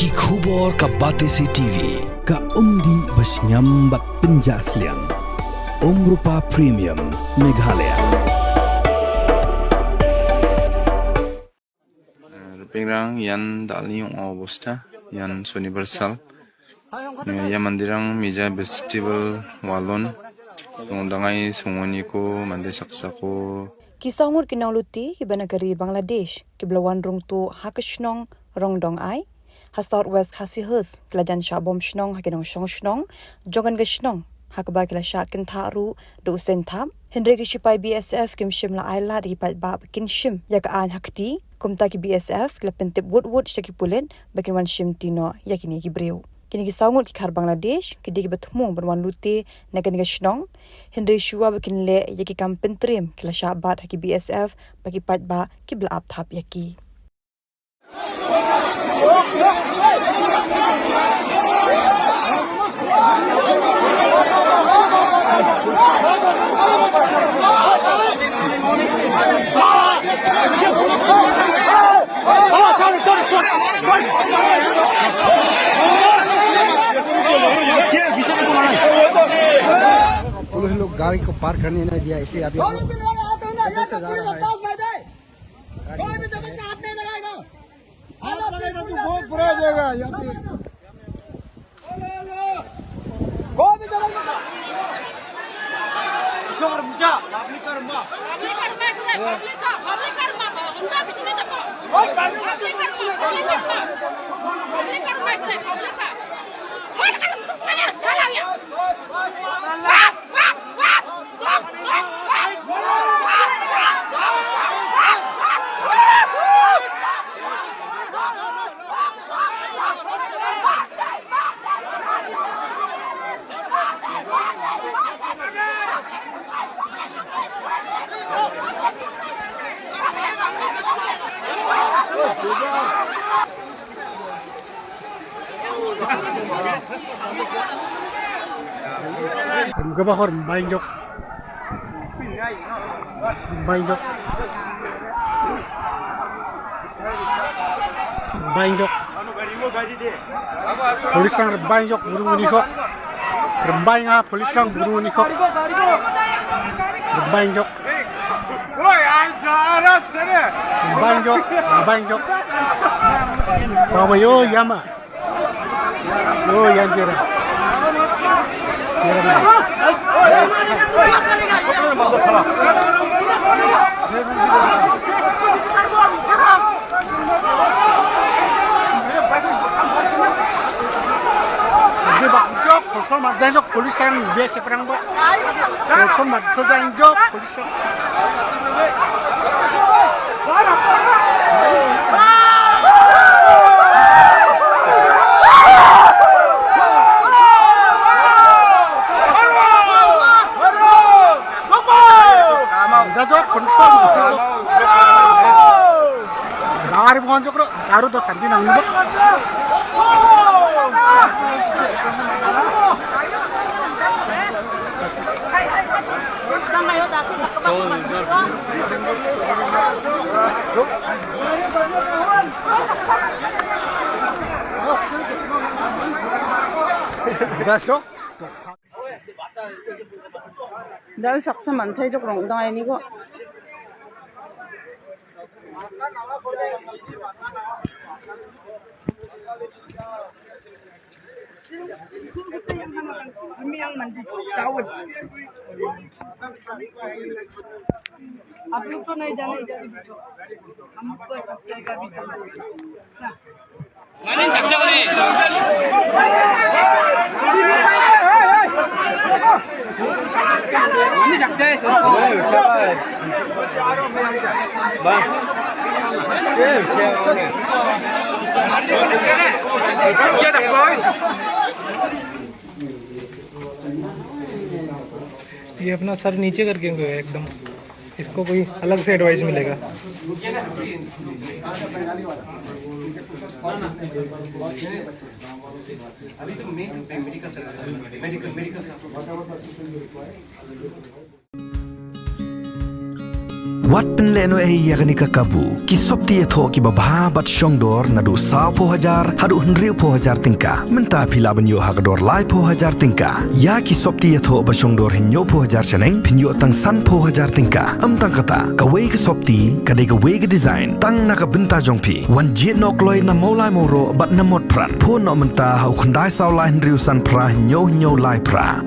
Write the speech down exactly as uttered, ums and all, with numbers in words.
Ki khubor ka Batesi T V, ka umdih ba shngiam bad pynjah sliang. Umrupa Premium, Meghalaya. Eh, Rpingrang Yan Dali Ong Obosta, Yan Sonibarsal. Eh, Yan Mandirang Mija Festival Walon. Tong dangai sungoni ko mande saksa ko. Ki saw ngut ki nonglute kiba na ka ri Bangladesh kiba la wan rung tuh ha ka shnong Rongdong Ai ha South West Khasi Hills ki la jan shah bom shnong ha ki nongshong shnong jong kane ka shnong, ha kaba ki la shah kynthah ruh da u seng thap. Hynrei ki shipai B S F kim shym la ai lad ïa ki paidbah ba kin shim ïa ka aiñ ha kti. Kumta ki B S F ki la pyntip wut wut sha ki pulit ba kin wan shimti noh ïa kine ki briew. Kine ki saw ngut ki khar Bangladesh ki dei kiba thmu ban wan lute na kane ka shnong. Hynrei shuwa ba kin leh ïa ki kam pyntriem ki la shah bat ha ki B S F bad ki paidbah kiba la ap thap ïa ki. पुलिस लोग गाड़ी को पार करने नहीं दिया, इसलिए अभी हम लोग कोई भी जगह का हाथ नहीं लगाएगा। हाथ लगाएगा तो बहुत बुरा हो जाएगा यहाँ पे। कोई भी जगह का। Em gaba hor, em bain jok. Em bain jok. Em bain jok. Police rang em bain jok, buru ni kok. Em bain nga, police rang buru ni kok. Em bain jok. Em bain jok, em bain jok. Baba yo, yama. Oh, yan jera. Jok, kosong mat jok, police yang biasa perang, Bok. Kosong mat, kosong jok, police. Dari monjok ro, daru do santi nang nubok. Daso. Dal saksa manthai jok rong dang ai ni ko. आप लोग तो नहीं जाना इधर ही बैठो, हम ऊपर सब जगह भी जाना। ये अपना सर नीचे करके एकदम। इसको कोई अलग से एडवाइस मिलेगा। अभी तो मेडिकल, मेडिकल, मेडिकल। Wat pynlehnohei ïa kane ka kabu. Ki sopti ïathoh kiba bha bad shongdor naduh sawphew hajar haduh hynriewphew hajar tyngka. Mynta phi lah ban ïoh ha ka dor laiphew hajar tyngka. Ïa ki sopti ïathoh ba shongdor hynñiewphew hajar shaneng phin ïoh tang sanphew hajar tyngka. Ym tang kata, kawei ka sopti ka dei kawei ka design tang na ka bynta jong phi. Wan jied noh kloi na Mawlai Mawroh bad na Motphran. Phone noh mynta ha u khyndai saw lai hynriew san phra hynñiew hynñiew lai phra.